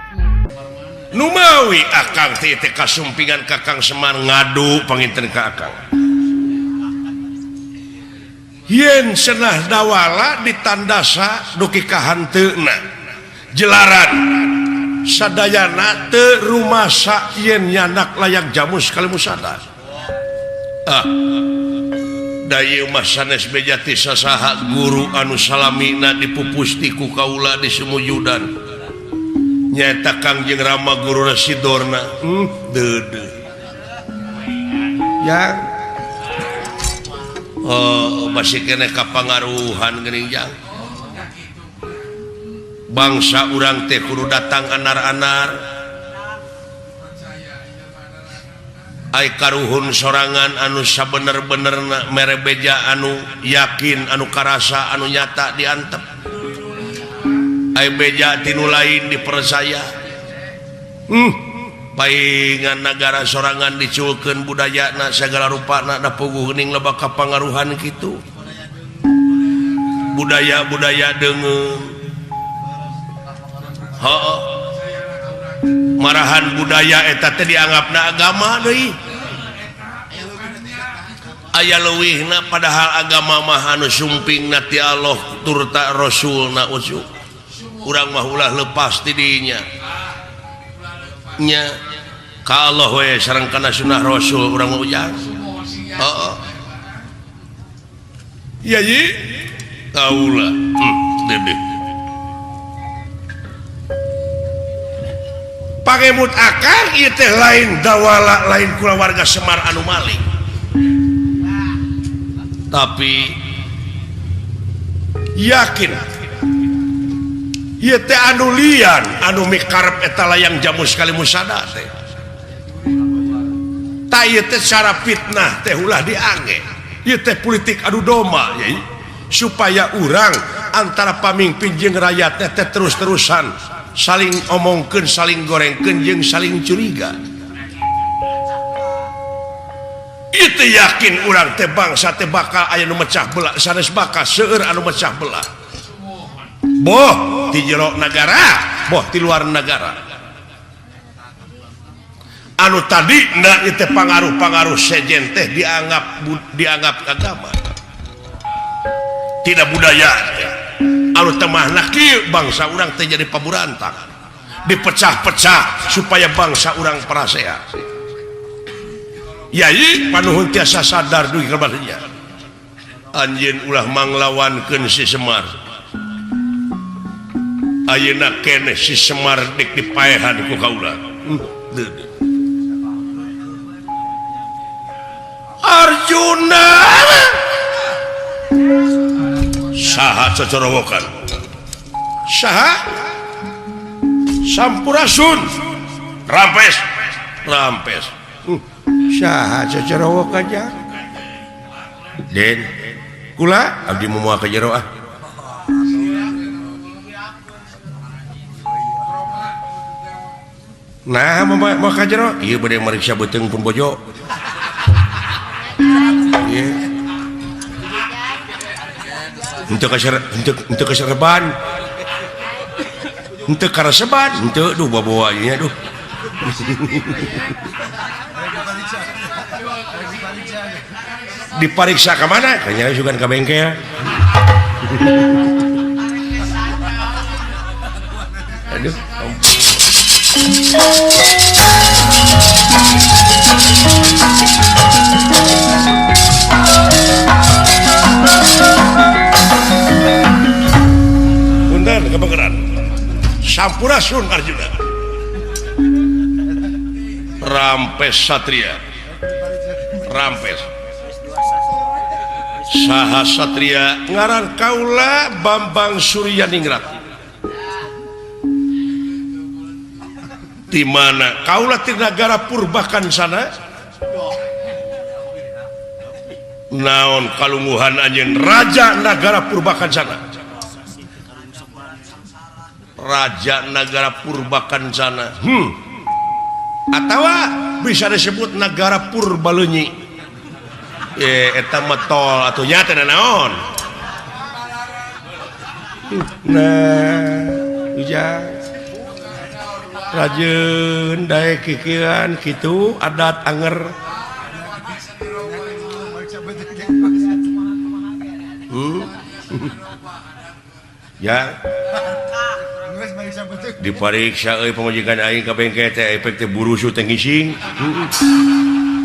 Numawi akang teh teh kasumpingan Kakang Semar ngadu panginten ka akang. Yen cenah dawala ditandasa duki ka hanteuna. Jelaran sadayana teu rumasa yen nyanak layak jamus kalimusada. Ah. Da ieu mah sanes beja ti sasaha guru anu salamina dipupusti ku kaula di sumujudan. Nyaeta Kangjeng Rama guru Residorna. Deudeuh. Yang oh masih keneh kapangaruhan geuning jang. Bangsa urang teh kudu datang anar-anar. Ai karuhun sorangan anu sabener-benerna mere beja anu yakin anu karasa anu nyata diantep. Ai beja tinu lain dipercaya. Paingan nagara sorangan diculkeun budayana sagala rupana da puguh geuning loba kapangaruhan kitu. Budaya-budaya deungeun. Heuh. Marahan budaya eta teh dianggapna agama deui. Aya leuwihna padahal agama mah anu sumpingna ti Allah turta Rasulna ujuk. Urang mah ulah lepas ti dinya. Nya ka Allah we sareng kana sunah Rasul urang mah ujang. Heeh. Iya ye. Kaula. Dedeh. Pangemut akang ieu teh lain dawala lain kulawarga Semar anu maling. Tapi yakin ieu teh anu lian anu mikarep eta layang jamus kalimusada teh. Ta ieu teh cara fitnah teh ulah diangge. Ieu teh politik adu domba yai supaya urang antara pamimpin jeung rakyat teh terus-terusan saling omongkeun, saling gorengkeun jeung saling curiga. Itu yakin urang teh bangsa teh bakal aya nu mecah belah, sanes bakal seueur anu mecah belah. Boh di jero nagara, boh di luar nagara. Anu tadi na ieu teh pangaruh-pangaruh sejen teh dianggap agama. Tidak budaya teh. Anu temahna kieu bangsa urang teh jadi paburantang. Dipecah-pecah supaya bangsa urang parasea. Yai panuhun tiasa sadar dugi ka badinya. Anjeun ulah manglawankeun si Semar. Ayeuna keneh si Semar dik dipaehan ku kaula. Arjuna saha cocorowokan saha Sampurasun rampes rampes saha cocorowokan ja Den kula abdi moal ka jero ah nah mau ka jero ieu bade mariksa beuteung pun bojo ieu Henteu henteu kaserban. Henteu kareseban, henteu duh bawa nya duh. Dipariksa ka mana? Kayaknya sugan ka bengkel. Aduh, ampun. Punten kebegeran. Sampurasun Arjuna. Rampes Satria. Rampes. Saha Satria ngaran kaula Bambang Suryaningrat. Di mana kaula ti nagara Purbakansana? Naon kalungguhan anjeun Raja Nagara Purbakansana? Raja Nagara Purbakansana. Atawa bisa disebut Nagara Purbaleunyi. Eta mah tol atuh nya teh naon. Nah, ujang rajeun daek kikieuan kitu adat anger. Ya. Dipariksa euy pamajikan aing ka bengkel teh efek teh burusu teh ngising.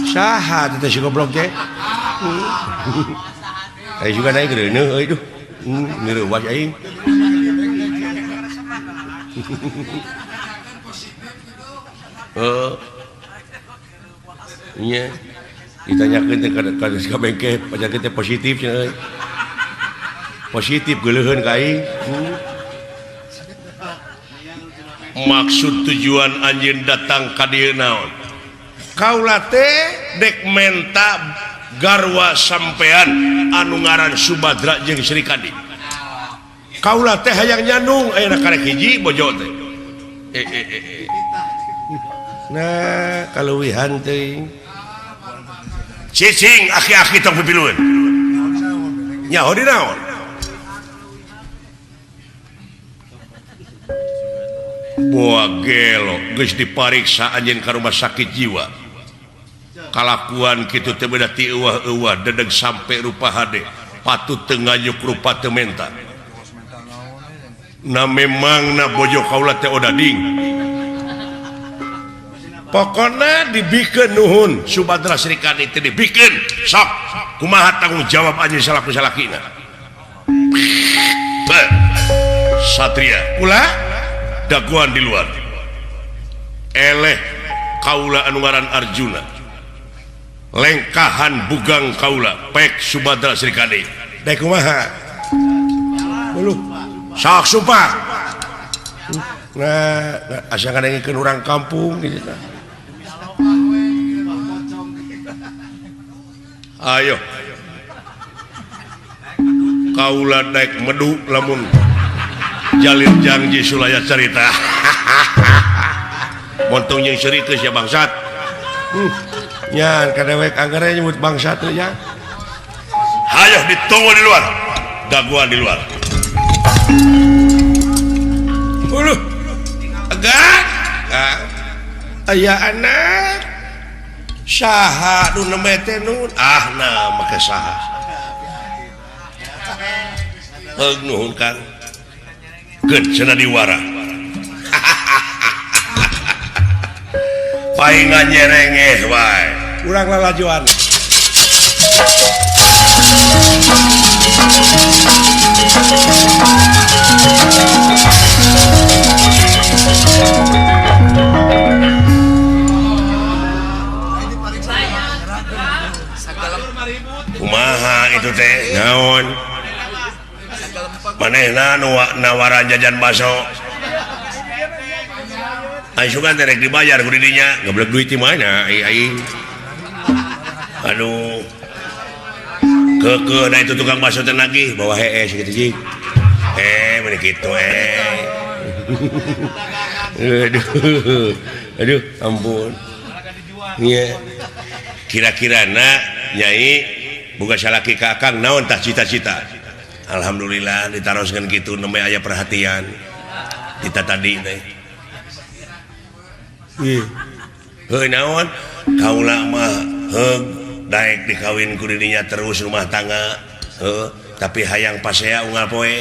Saha teh si goblok teh? Aing juga naik reuneuh euy duh. Ngeurewas aing. Heeh. Nya. Ditanyakeun teh ka bengkel pajakkeun teh positif cenah euy. Positif geuleuheun ka aing. Maksud tujuan anjeun datang ka dieu naon? Kaula teh dek menta garwa sampean anu ngaran Subadra jeung Sri Kandi. Kaula teh hayang nyandung ayeuna karek hiji bojo teh. Nah, kaleuwihan teuing. Cicing aki-aki tong pipilueun. Nyaho di naon? Boa gelo geus dipariksa anjeun ka rumah sakit jiwa. Kalakuan kitu teh beda ti euwah-euwah dedeg sampe rupa hade patut teu ngayuk rupa teu menta. Na memang na bojo kaula teh odading. Pokona dibikeun nuhun Subadra Sri Kandi teh dibikeun sok kumaha tanggung jawab anjeun salaku salakina. Satria ulah daguan di luar. Eleh kaula anu ngaran Arjuna. Lengkahan bugang kaula pek Subadra Sri Kandi. Dek kumaha? Buluh. Sok sumpah. Nah, asa ngadengikeun urang kampung gitu tah. Ayo. Kaula daek medu lamun jalin janji sulaya carita. Montong jeung seurikeus ya bangsat. Nyan kadewek anggere nyebut bangsat teh nya. Hayoh ditunggu di luar. Daguan di luar. Uluh. Agak. Aya anak. Saha nu nembe teh nun? Ah nah make saha. Heug nuhun Kang. Keun cenah diwara. Paingan nyerengeh wae. Urang lalajoan. Kumaha itu teh? Naon? Manehna nu nawaran jajan baso. Aing sugan teh rek dibayar ku didinya, geblek duit di mana aing. Aduh. Keukeuh da itu tukang baso teh nagih bawa hees kitu jing. Meni kitu Aduh. Aduh, ampun. Iya. Kira-kirana Nyai boga salaki ka Akang naon tah cita-cita? Alhamdulillah ditaroskeun kitu nembe aya perhatian kita tadi teh. Heuh naon kaula mah heug daek dikawin ku dirinya terus rumah tangga heuh tapi hayang pasea unggal poe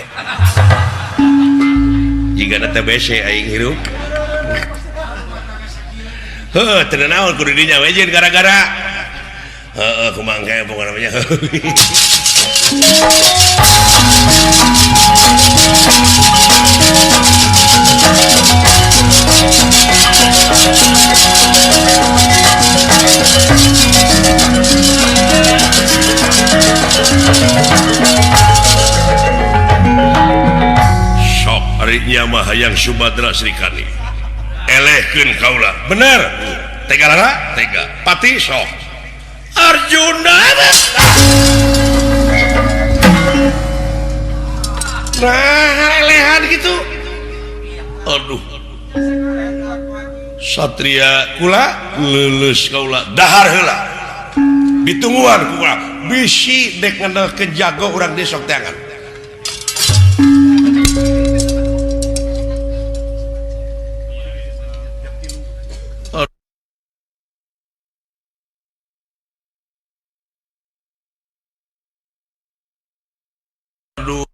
jigana teh bese aing hirup. Heuh teu naon ku dirinya we jeung gara-gara heuh kumaha engke pokona mah. Sok ari nya mah hayang Subadra Srikandi elehkeun kaula bener tega lara tega pati sok Arjuna. Nah elehan gitu aduh satria kula leuleus kaula dahar heula ditungguan kula bisi dek ngandelkeun jago urang desok teangan. Aduh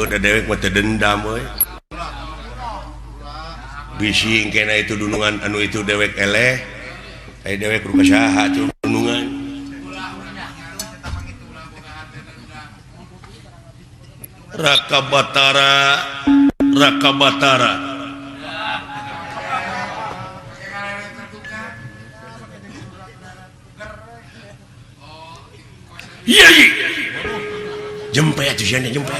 udah dewek mah teu dendam euy. Bisi engkena itu dunungan anu itu dewek eleh. Aya dewek ku saha tuh dunungan. Raka Batara, Raka Batara. Iya iya. Jempe atuh sia jempe.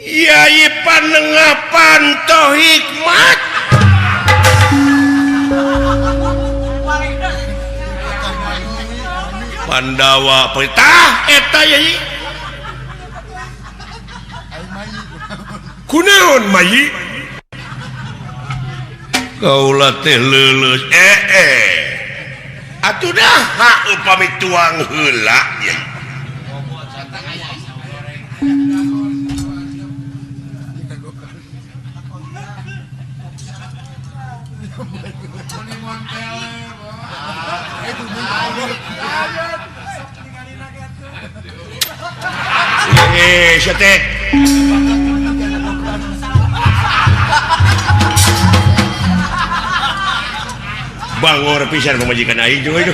Yai panengah panto hikmat. Pandawa perintah eta yai. Kunaon mayi? Kaula teh leuleus atuh dah upami tuang heula ya. Sia teh. Bangor pisan pamajikan aing juga itu.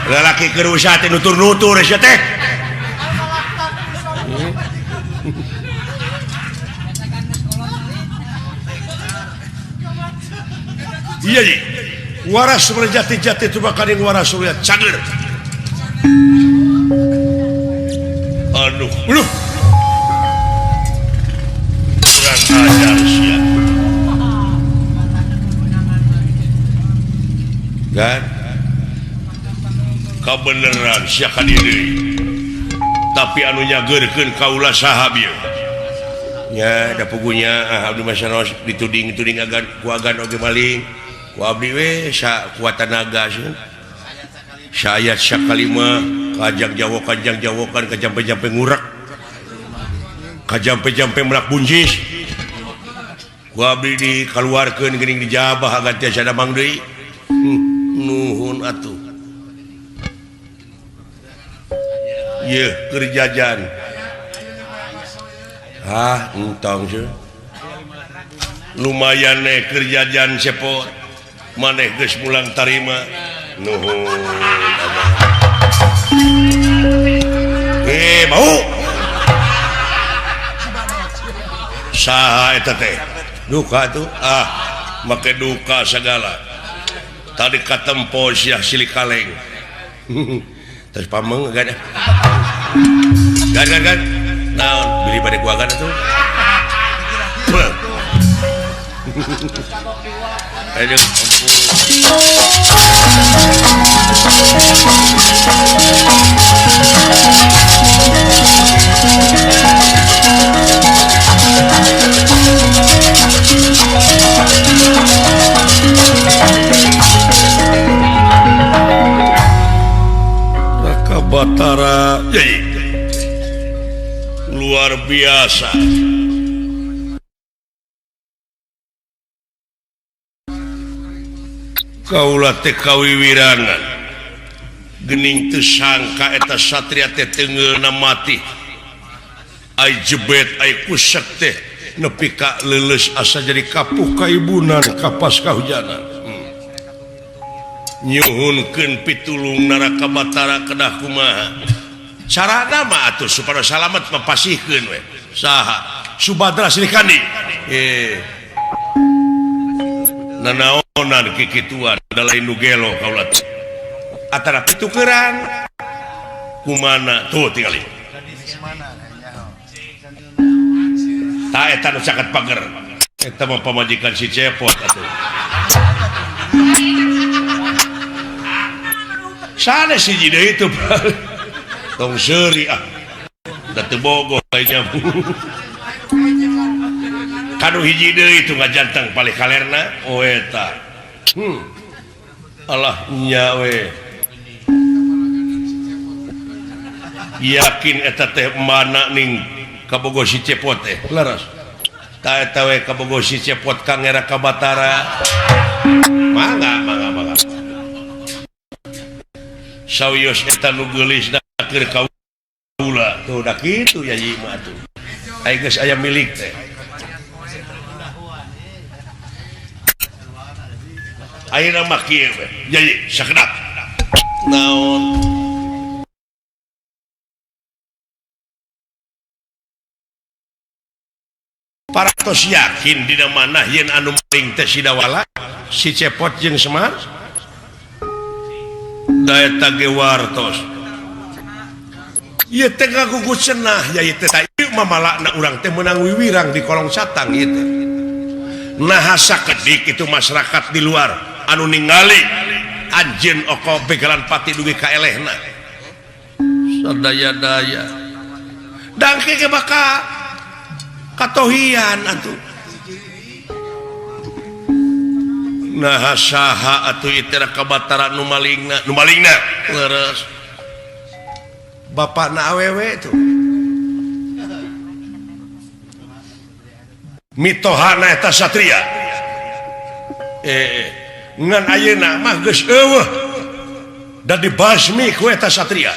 Lalaki keur usaha teh nutur-nutur sia teh. Iya ye. Waras berjati-jati tubakaning waras surya cager. Aduh, aduh. Kurang ajar sia. Kan? Kabeneran sia ka diri. Tapi anu nyageurkeun kaula saha bieu? Nya da pugunya abdi mah sanos dituding-tuding agan ku agan oge maling. Ku abdi we sakuat tanaga sieun. Sayat sakalima kajang jawokan kajampe-jampe ngurek. Kajampe-jampe melak buncis. Ku abdi dikaluarkeun geuning dijabah agan tiasa damang deui. Nuhun atuh. Yeuh keur jajan. Ah, entong seuh. Lumayan eh keur jajan cepot. Maneh geus mulang tarima. Nuhun abah. Bau. Saha eta teh? Duka tuh. Ah, make duka segala. Tadi katempo sia silih kaleng. Terus pameng gan. Gan gan gan. Naon beli bade ku agan atuh. Aduh ampun. Raka Batara luar biasa. Kaula teh kawiwirangan gening teu sangka eta satria teh teungeulna mati. Ai jebet ai kusek teh nepi ka leuleus asa jadi kapuh kaibunan kapas kahujanan. Nyuhunkeun pitulung Raka Batara kedah kumaha. Carana mah atuh supaya salamet mapasihkeun we. Saha? Subadra Srikandi. Nanaonan kikituan da lain nu gelo kaula teh. Atara pitukeran kumana tuh tingali. Ta eta nu caket pager. Eta mah pamajikan si Cepot atuh. Sanes hiji deui teu tong seuri ah. Da teu bogoh lainnya. Kanu hiji deui itu ngajanteng palih kalerna oh eta. Allah nya we. Yakin eta teh mana ning kabogoh si Cepot teh. Leres. Ta eta we kabogoh si Cepot Kang Raka Batara. Mangga mangga mangga. Sawios eta nu geulis da keur kaula. Tuh da kitu ya ieu mah atuh. Ai geus aya milik teh. Ayeuna mah kieu we. Jadi sakedap. Naon? Paratos yakin dina mana yen anu maling teh si Dawala, si Cepot jeung Semar? Da eta ge wartos. Ieu teh ngagugu cenah ya ieu teh ieu mah malakna urang teh meunang wiwirang di kolong satang ieu teh. Nah sakedik itu masyarakat di luar anu ningali anjeun oko begalan pati dugi ka elehna. Sadaya-daya. Dangke ge bakal katohian atuh. Nah saha atuh ieu teh Raka Batara nu malingna, nu malingna leres. Bapakna awewe tuh. Mitohana eta satria. Ngan ayeuna mah geus eueuh. Da dibasmi ku eta satria.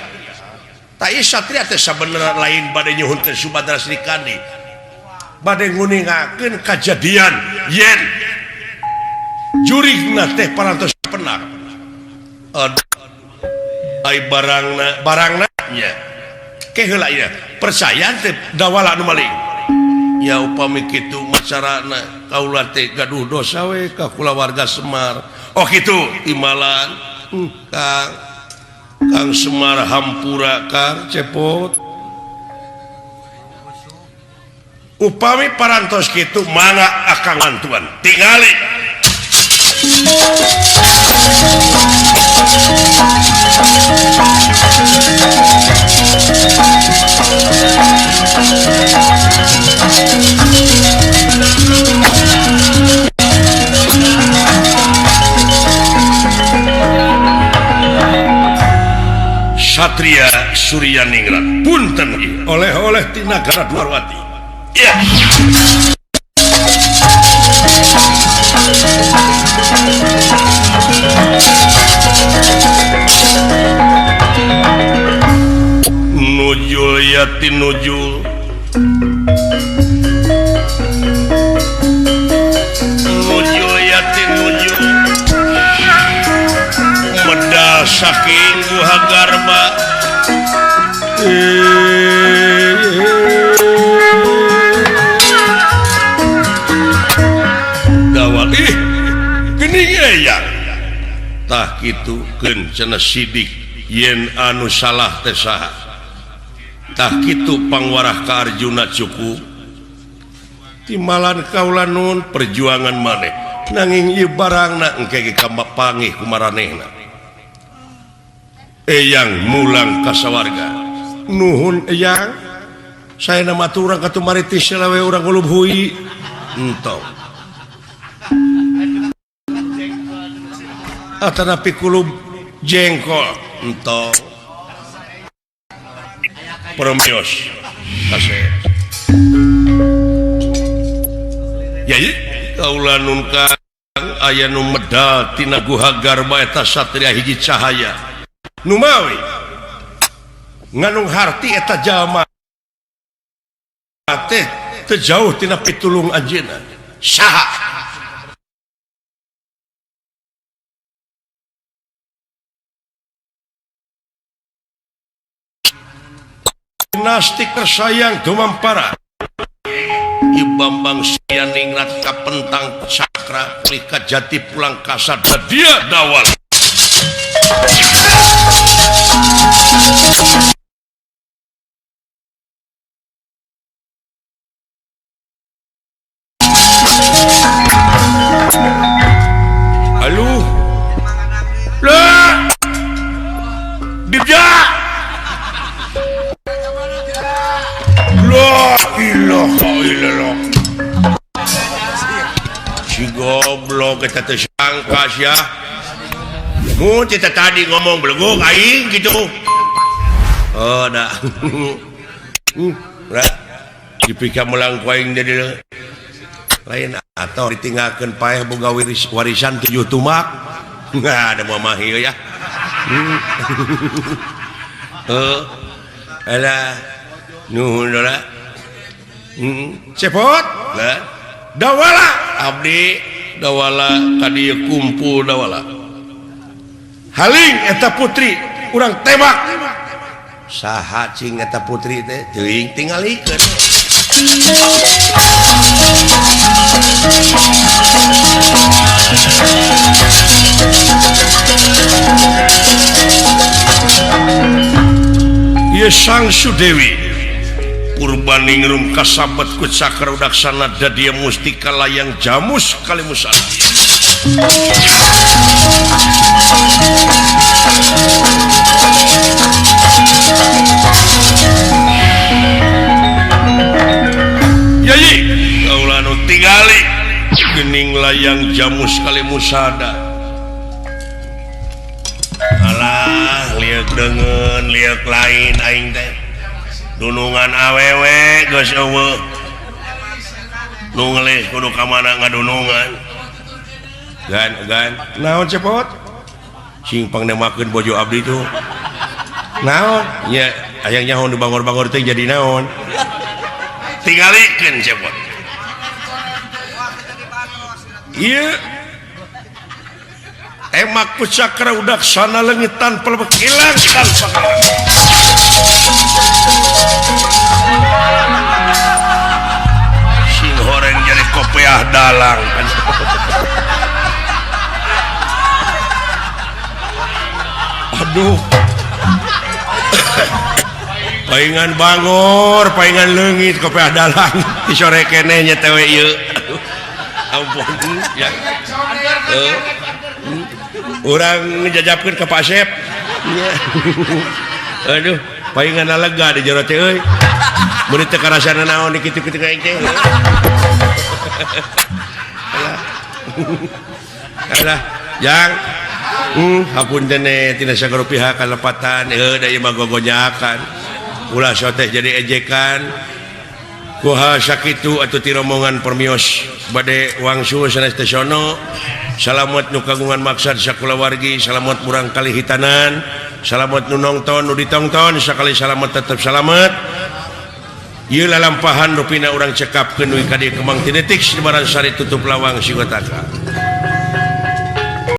Ta ieu satria teh sabenerna lain bade nyuhunkeun Subadra Srikandi. Bade nguningakeun kajadian yen jurigna teh parantos penak. Aduh. Ai barangna barangna nya. Ke heula ieu percaya teh Dawala nu maling. Ya upami kitu macarana kaula teh gaduh dosa we ka kulawarga Semar. Oh kitu timbalan. Kang Kang Semar hampura Kang Cepot. Upami parantos kitu mangga akang bantuan. Tingali. Satria Suryaningrat punten oleh-oleh ti nagara Dwarwati. Ya. Nujul yati nujul. Nujul yati nujul. Medal saking guha garba. Dawal ih geuning eyang. Tah kitu keun cenah sidik yen anu salah teh saha. Tah kitu pangwarah ka Arjuna cukup. Timbalan kaula nun perjuangan maneh nanging ieu barangna engke ge kamapangih ku maranehna. Eyang mulang ka sawarga. Nuhun eyang, saena mah urang katumari ti selawe urang ngulub hui. Entong. Atanapi kulub jengkol. Entong. Promios kasih. Yai kaula nun kang aya nu medal tina guha garba eta satria hiji cahaya. Numawi nganung harti eta jalma teh teu jauh tina pitulung anjeunna. Saha? Dinasti Kersayang dumampara. Ieu Bambang Sianingrat kapentang cakra pulih ka jati pulang kasada dia dawal. Aduh. Lah. Dibja. La ilaha illallah. Si goblok eta teh sangka sia. Mun teh tadi ngomong beleguk aing gitu. Oh dah. Lah dipika melang ku aing di lain atau ditinggalkeun paeh boga warisan 7 tumak. Nggak ada mah ieu ya. Heuh. Alah nuhun lah. Cepot lah. Dawala abdi dawala ka dieu kumpul dawala. Haling eta putri urang tembak. Saha cing eta putri teh teuing tingalikeun. Ieu Sang Sudewi Purbaningrum kasabet ku cakra udaksana dadia mustika layang jamus kalimusan. Yayi kaula nu tingali geuning layang jamus kalimusada. Alah lieuk deungeun lieuk lain aing teh. Dunungan awewe geus eueuh. Nu ngelis kudu ka mana ngadunungan. Gan gan naon cepot? Sing pangnemakeun bojo abdi tuh. Naon? Nya hayang nyaho nu bangor-bangor teh jadi naon? Tingalikeun cepot. Ieu emak ku cakra udaksana leungit tanpa ilang tanpa kalah. Sing horeng jadi kopiah dalang. Aduh. Paingan bangor, paingan leungit kopiah dalang. Di sore keneh nya teh we ieu. Aduh. Ampun ya. Urang ngejajapkeun ka Pak Sep. Aduh, paingan lega di jero teh euy. Mun teu karasana naon di kitu-kitu ka aing teh. Alah, jang. Hapunten tina sagala pihak kalepatan heuh da ieu mah gogonyakan. Ulah soteh jadi ejekan. Kuha sakitu atuh ti rombongan permios bade wangsul sanes teh sono. Salamet nu kagungan maksad sakulawargi, salamet murang kali hitanan, salamet nu nongton nu ditongton, sakali salamet tetep salamet. Ieu lalampahan rupina urang cekapkeun dugi ka dieu Kemang Tinetik Sibaransari tutup lawang Sigotaka.